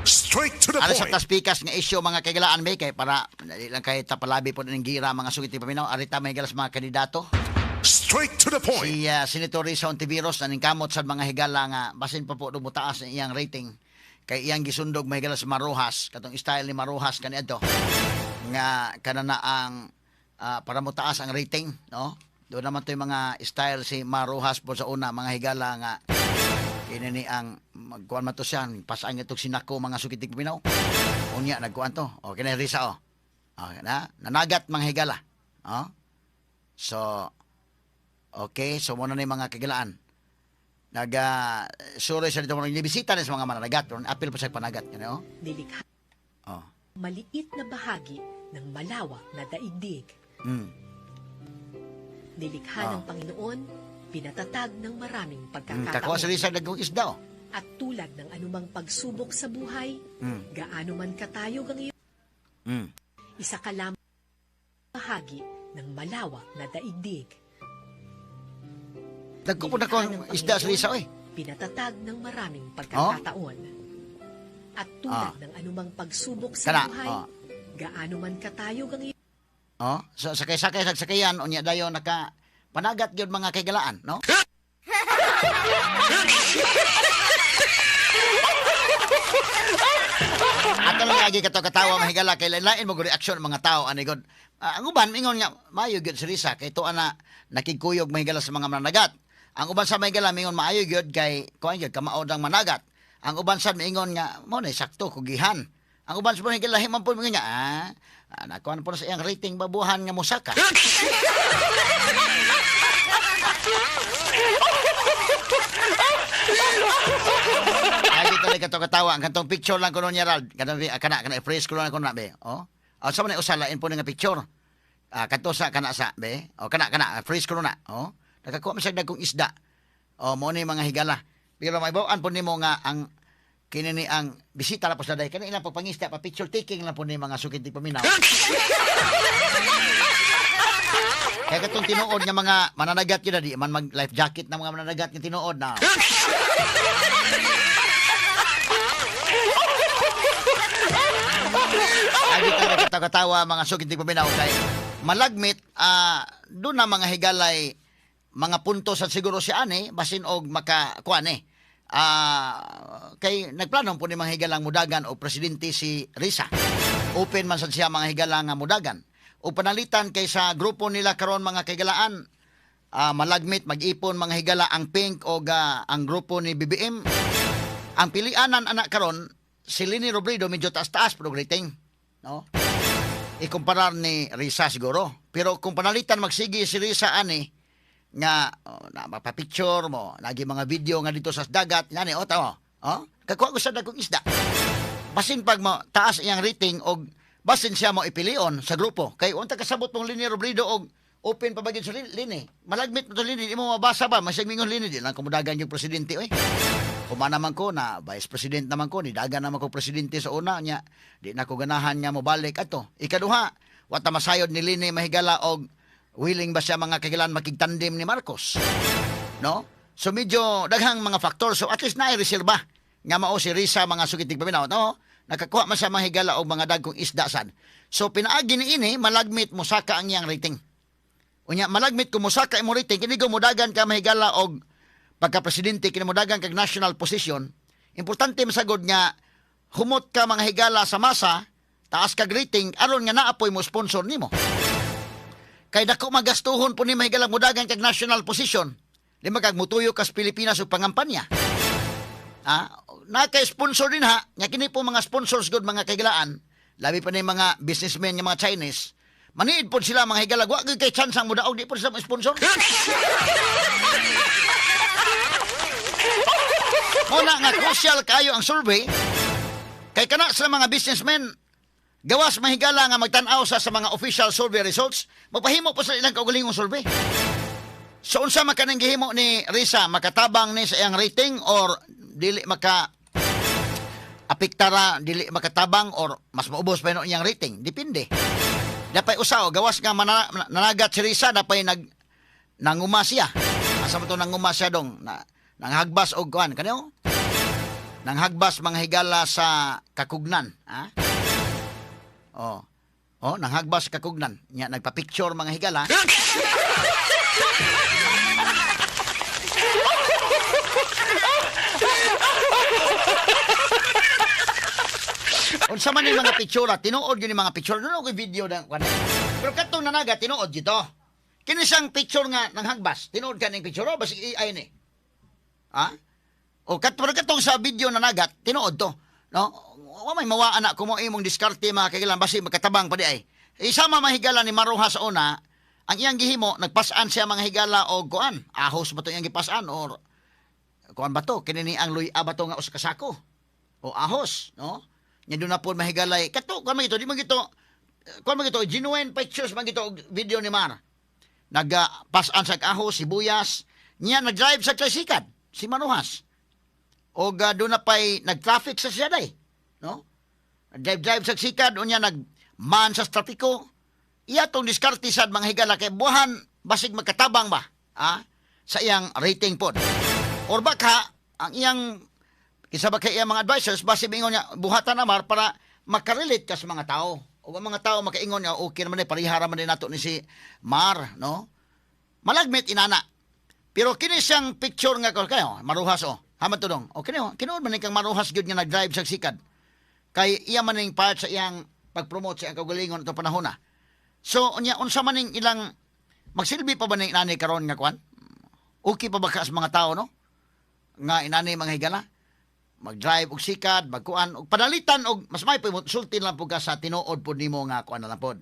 Straight to the Ano sa point. Taspikas nga isyu, mga kaigalaan may kay para dili lang kay tapalabi po ng gira, mga sugiti paminaw arita may sa mga kandidato. Straight to the point. Si Senator Risa Hontiveros naningkamot sa mga higala nga basin pa po mutaas ang iyang rating kay iyang gisundog mga higala sa Mar Roxas, katong style ni Mar Roxas kaniadto nga kana na ang para motaas ang rating, no? Doon naman to yung mga style si Mar Roxas po sa una, mga higala, nga kini ni ang magkuan man to siya, pasaan itong sinako, mga sukitig paminaw. Unya nagkuan to. O kini Risa, oh. Okay na nanagat, mga higala, oh. So okay, so muna na yung mga kagilaan. Naga sure sa dito mga bisita na sa mga mananagat. Pero apil pa sa panagat kani, oh. Nilikha maliit na bahagi ng malawak na daigdig. Nilikha ng Panginoon, pinatatag ng maraming Kakuha sa pagkakataon. Risa dagkong isda, oh. At tulad ng anumang pagsubok sa buhay, gaano man katayog ang iyong isa ka lamang bahagi ng malawak na daigdig. Dagko po na ko Nilikha ng isda sa Risa, Panginoon, oy. pinatatag ng maraming pagkakataon. At tulad ng anumang pagsubok sa Kana, buhay, oh. gaano man katayog ang iyong Oh, so sakay-sakay sa sakayan, unya dayon naka panagat gyud, mga kaigalaan, no? Ato lang lagi kato katawa, mahigala, kay lain mo reaksyon ang mga tao ani god. Ah, ang uban mingon nga maayo gyud si Risa kay tuwa na nakigkuyog, mahigala, sa mga mananagat. Ang uban sa mahigala mingon maayo gyud kay kuan gyud kamaod ang managat. Ang uban sa mingon nga mo na sakto kugihan. Ang uban sa mahigala himan po mingon nga nakuan po na sa iyang rating babuhan nga musaka. Lagi talaga to katawa. Ang kantong picture lang kuno niya, Rald. Kanang kana kana i-freeze ko lang kuno na be. Oh. Oh, sa man usa lain po nga picture. Ah, kadto sa kana sa be. Oh, kana kana freeze ko na. Oh. Nakakuha man siya dagkong isda. Oh, mo ni mga higala. Pero maibaw-an po nimo nga ang kini ni ang bisita la po sa day kani ilang pagpangisda pa, picture taking lang po ni mga sukid di paminaw. Kaya katong tinuod nga mga mananagat yun na di man mag life jacket na mga mananagat nga tinuod na. Lagi talaga katawa mga sukid di paminaw kay malagmit doon na mga higalay mga punto sa siguro si ani basin og maka kuan eh. Kay nagplano po ni mga higalang mudagan o presidente si Risa. Open man sad siya, mga higala, nga mudagan. O panalitan kay sa grupo nila karon, mga kahigalaan, malagmit mag-ipon, mga higala, ang Pink o ang grupo ni BBM. Ang pilianan anak karon si Leni Robredo, medyo taas-taas pero rating, no? Ikumparar ni Risa siguro. Pero kung panalitan magsige si Risa ani nga oh, na mapapicture mo, lagi mga video nga dito sa dagat, ngani oh tao. Oh, kakuha ko sa dagkong isda. Basin pag mo taas iyang rating og basin siya mo ipilion sa grupo. Kay unta kasabot mong Leni Robredo og open pa ba gyud sa Leni. Malagmit mo to Leni, di mo mabasa ba? Masig mingon Leni, di lang kumudagan yung presidente oy. Kuma naman ko na vice president naman ko, nidagan naman ko presidente sa una niya. Di na ko ganahan nga mobalik ato. Ikaduha, wata masayod ni Leni mahigala og willing ba siya, mga kagilan, makigtandem ni Marcos. No? So medyo daghang mga faktor. So at least na reserba nga mao si Risa, mga sukitig paminaw. No? Nakakuha man siya, mga higala, og mga dagkong isda sad. So pinaagi ni ini malagmit mosaka ang iyang rating. Unya malagmit kung mosaka imo rating kini ko mudagan ka, mahigala, og pagka presidente kini mudagan kag national position. Importante masagod nga humot ka, mga higala, sa masa, taas kag rating aron nga naapoy mo sponsor nimo. Kay dako magastuhon po ni, mahigala, mudagan kag national position. Di man kag mutuyo kas Pilipinas ug pangampanya. Na kay sponsor din ha, nga kini po mga sponsors gud, mga kahigalaan, labi pa ni mga businessmen nga mga Chinese, maniid pod sila, mga higala, wa gyud kay chance ang mudaog, di pod sila mo sponsor. Muna nga crucial kayo ang survey kay kana sa mga businessmen gawas, mahigala, nga magtan-aw sa mga official survey results, magpahimo po sa ilang kaugalingong survey. So unsa man kanang gihimo ni Risa, makatabang ni sa iyang rating or dili maka apektara, dili makatabang or mas maubos pa yun iyang rating, depende. Dapay usaw, gawas nga nanagat si Risa, dapay nanguma siya. Asa mo to nanguma siya dong na nanghagbas og kuan kanyo? Nang hagbas, mga higala, sa Kakugnan, ha? Oh. Oh, nanghagbas sa Kakugnan. Nya nagpa-picture, mga higala. Unsa man yung mga picture, tinuod yun yung mga picture. Doon ako video na kuan. Pero katong nanaga, tinuod dito. Kini siyang picture nga nanghagbas. Tinuod ka ning picture, oh, basig AI ni. Ha? O pero katong sa video nanagat, tinuod to. No? Wa may mawaan na kung mo imong diskarte, mga kagilan, basi magkatabang pa di ay. Isama, mahigala, ni Maruha sa una, ang iyang gihimo, nagpasan siya, mga higala, og kuan. Ahos ba to iyang gipasan or kuan ba to? Kini ni ang luya ba to nga usa ka sako? O ahos, no? Nya doon na po, mahigalay. Kato, kuan man gito, di man gito, kuan man gito, genuine pictures man gito og video ni Mar. Nagpasan sa ahos, sibuyas, niya nag-drive sa tricycle, si Maruhas. O doon na pa'y nag-traffic sa siya day. No? Drive-drive sa sikad, unya nag-man sa trapiko. Iya tong diskarte sad, mga higala, kay buhan basig magkatabang ba, ah, sa iyang rating pod. Or baka ang iyang kinsa ba kay iyang mga advisors, basig ingon niya buhatan na, Mar, para makarelate ka sa mga tao. O ang mga tao makaingon nga okay naman eh, parihara man din nato ni si Mar, no? Malagmit inana. Pero kini siyang picture nga ko kayo, Maruhas oh. Haman to dong. O kini oh, kinuod man ni kang Maruhas gyud nga nag-drive sa sikad. Kay iya man ning part sa iyang pag-promote sa iyang kaugalingon atong panahon na. So unya unsa man ning ilang magsilbi pa ba ning inani karon nga kwan? Okay pa ba ka sa mga tao, no? Nga inani, mga higala, mag-drive og sikad, magkuan og padalitan og mas may pa sulti lang pud ka sa tinuod pud nimo nga kuan na lang pod.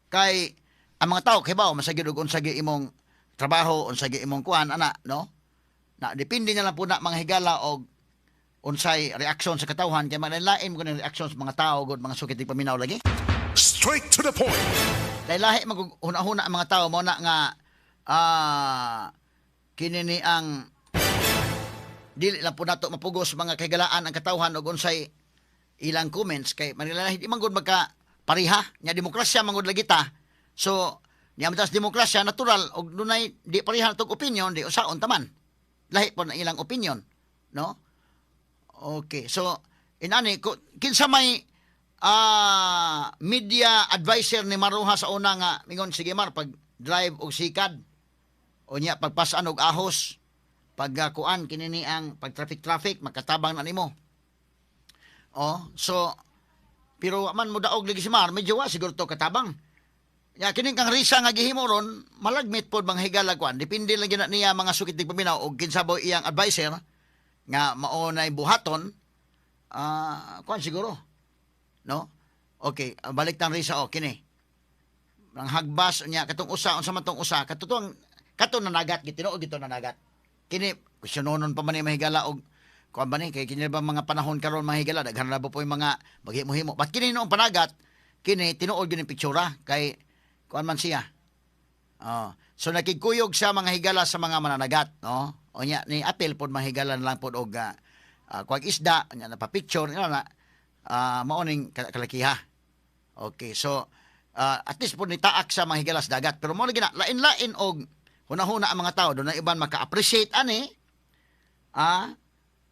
Kay ang mga tao kay bao masagid og unsa gyud imong trabaho, unsa gyud imong kuan ana, no? Na depende na lang po na, mga higala, og unsay reaksyon sa katawhan kay manlain mo kuning reaksyon sa mga tao gud, mga sukit paminaw lagi. Straight to the point. Dahil lahi mag huna-huna ang mga tao mo na nga kini ni ang dili lang po nato mapugos, mga kahigalaan, ang katawhan og unsay ilang comments kay manila di man gud magka pareha nya demokrasya man gud lagi ta. So niya man ta sa demokrasya, natural og dunay di pareha natong opinion, di usaon taman lahi po na ilang opinion, no? Okay, so inani ko, kinsa may media advisor ni Maruha sa una nga mingon, "Sige Mar, pag drive og sikad o nya pagpasan og ahos, pag kuan kini ni ang pag traffic traffic, makatabang na nimo"? Oh, so pero wa man mo daog lagi si Mar, medyo wa siguro to katabang. Ya kining kang Risa nga gihimo ron, malagmit pod, mga higala, kuan. Depende lang gyud na niya, mga sukit dig paminaw, og kinsa ba iyang advisor nga mao nay buhaton, kuan siguro. No? Okay, balik tang Risa oh kini. Ang hagbas niya katong usa, unsa man tong usa katong kato nanagat, gitinuod gito nanagat. Kini questiononon pa man ni, mahigala, og kuan ba ni kay kini ba mga panahon karon, mga higala, daghan na ba po yung mga maghimo-himo. But kini noong panagat kini, tinuod gyud ni pictura kay kuan man siya. Oh. So nakigkuyog siya, mga higala, sa mga mananagat, no? O nya ni apil pod, mga higala, na lang pod og kuwag isda, nya napa-picture nya na mao ning kalakiha. Okay, so at least po nitaak sa mga higala sa dagat. Pero mo lagi na lain-lain og hunahuna ang mga tao, doon na iban maka-appreciate ani.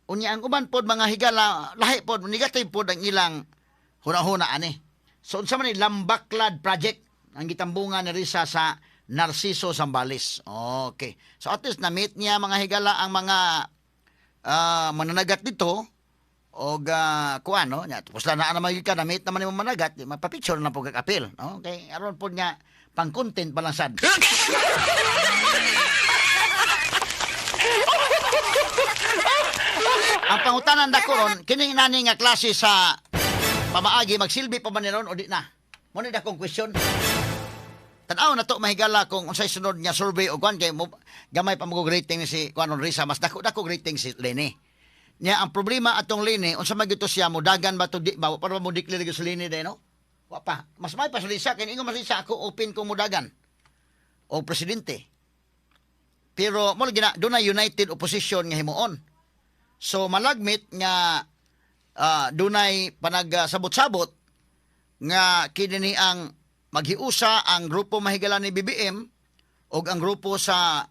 Unya ang uban pod, mga higala, lahi pod, negative pod ang ilang hunahuna ani. So unsa man ni Lambaklad project ang gitambungan ni Risa sa Narciso, Zambales? Okay. So at least na-meet niya, mga higala, ang mga mananagat dito og kuan, no, nya tapos lang na naman ka na meet naman nimo managat, di mapapicture na po kag apil, no? Kay aron pod nga pang content pa lang sad. Ang pangutanan dako ron kining nani nga klase sa pamaagi, magsilbi pa ba ni ron o di na? Mo ni dakong question. Tan-aw na to, mahigala, kung unsay sunod nga survey o kuan kay mo, gamay pa mo rating ni si kuan Risa, mas dako dako rating si Leni. Nya ang problema atong Leni, unsa man gyud to siya, modagan ba to, di ba? Wa pa mo declare gyud sa Leni day, no? Wa pa. Mas may pa sa Risa kay ingon man Risa, "Ako open ko modagan o presidente." Pero mo lagi na doon na united opposition nga himuon. So malagmit nga dunay panagsabot-sabot nga kini ni ang maghiusa ang grupo, mahigala, ni BBM og ang grupo sa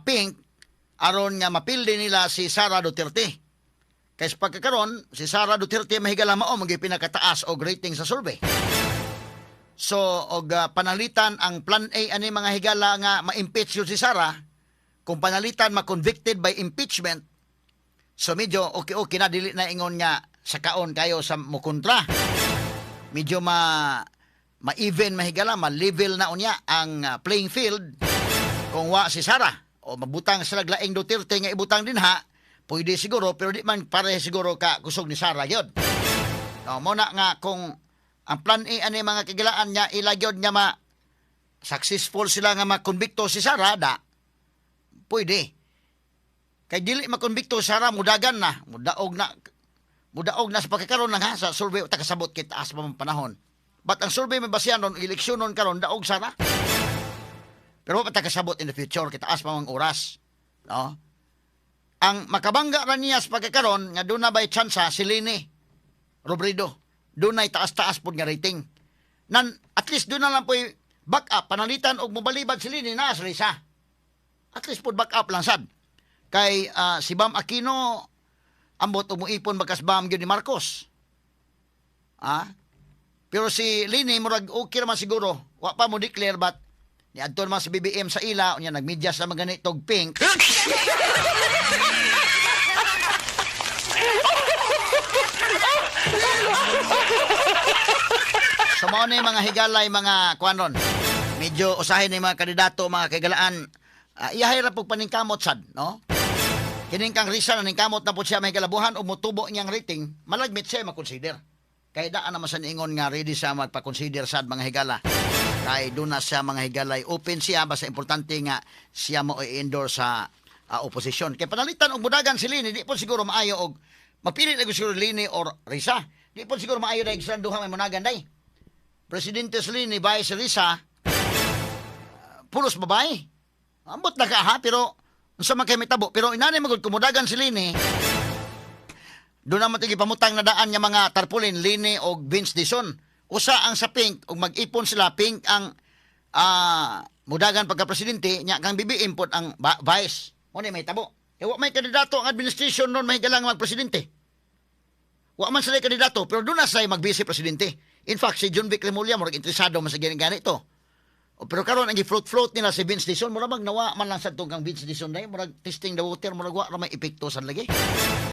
Pink aron nga mapildi nila si Sara Duterte. Kay sa pagkakaron, si Sara Duterte, mahigala, mao man gyud pinakataas og rating sa survey. So og panalitan ang plan A ani, mga higala, nga ma-impeach yun si Sara, kung panalitan ma-convicted by impeachment, so medyo okay-okay na, dili na ingon nga sa kaon kayo sa mukontra. Medyo ma ma-even, mahigala, ma-level na unya ang playing field kung wa si Sara o mabutang sila laing Duterte nga ibutang din ha, pwede siguro, pero di man pare siguro ka kusog ni Sara gyud. No, mo na nga kung ang plan A ani, mga kagilaan, niya ila gyud nga ma successful sila nga makonbikto si Sara, da pwede. Kay dili makonbikto si Sara, mudagan na, mudaog na, mudaog na sa pagkakaroon lang ha sa survey, ta kasabot kay taas pa man panahon. But ang survey may basihan ron, eleksyon nun karon, daog Sara. Pero wa pa ta kasabot in the future kay taas pa mang oras. No? Ang makabangga ra niya sa pagkakaroon nga doon na by chance ha, si Leni Robredo. Doon ay taas-taas pod nga rating. Nan at least doon na lang po'y back up panalitan og mobalibad si Leni na sa Risa. At least pod back up lang sad. Kay si Bam Aquino, ambot og moipon bakas Bam gyud ni Marcos. Ah? Pero si Leni murag okay naman siguro. Wa pa mo declare, but niadto naman sa BBM sa ila unya nagmedyas naman ganito og pink. So mao na yung mga higalay, mga kuanon. Medyo usahin na yung mga kandidato, mga kaigalaan. Iyahay ra pug paningkamot sad, no? Kining kang Risa na ningkamot na po siya may galabuhan o motubo niyang rating, malagmit siya makonsider. Kay daan naman sa niingon nga ready siya magpa-consider sad, mga higala. Kay doon na siya, mga higalay, open siya, basta importante nga siya mo i-endorse sa oposisyon. Kay panalitan og mudagan si Leni, di po siguro maayo og mapili na siguro Leni or Risa. Di po siguro maayo dahil silang duha may munagan day. Presidente si Leni, Vice si Risa, pulos babae. Ambot na ka ha, pero unsa man kay mitabo. Pero inani magud kumudagan si Leni, doon naman tigi pamutang na daan nga mga tarpaulin, Leni og Vince Dizon. Usa ang sa pink, ug mag-ipon sila, pink ang mudagan pagka-presidente, nya kang BBM pod ang vice. Mo ni may tabo. E wa may kandidato ang administration noon may galang magpresidente. Wa man sila kandidato, pero doon na sila mag-vice presidente. In fact, si Jonvic Remulla, murag interesado man sa gani ganito. O, pero karon ang gi-float-float nila si Vince Dizon, murag magnawa man lang sa kang Vince Dizon dai, murag testing the water, murag wa ra may epekto sa lagi.